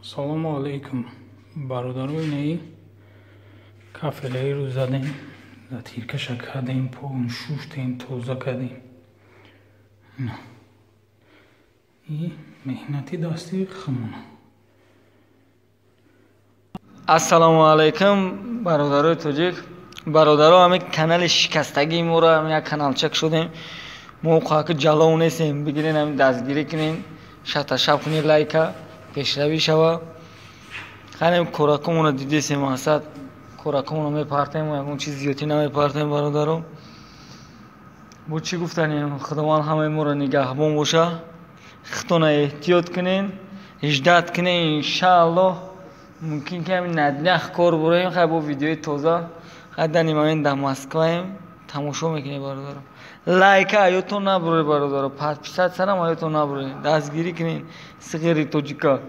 Салому алейкум, бародарои. Неи кафелаиро задем, затиркаша кардем, пон шуштем, тоза кардем. И меҳнати дасти хумона. Ассалому алайкум, бародарои тоҷик, бародаро. Ҳами канали шикастагии моро, ҳами як каналчак шудем мо, қаки ҷалов нестем. Бигирен, ҳами дастгирӣ кунем, шаташаб кунед, лайка, пешравӣ шава. Хайнем, коракомона дидесем, мақсад, коракомона мепартем, ягон чиз зиёдтӣ намепартем, бародаро. Бо чӣ гуфтанем? Худованд ҳамаи моро нигаҳбон боша. Худтона эҳтиёт кунен, ждать кунен. Иншааллоҳ, мумкин ки ҳамин на днях кор буроем. Хай, бо видеои тоза. Хай, дани момент дар Москваем, тамошо мекунем, бародаро. Лайка аётон набуред, бародаро, подписаться рам аётон набуред, дастгирӣ кунед сиғири тоҷика.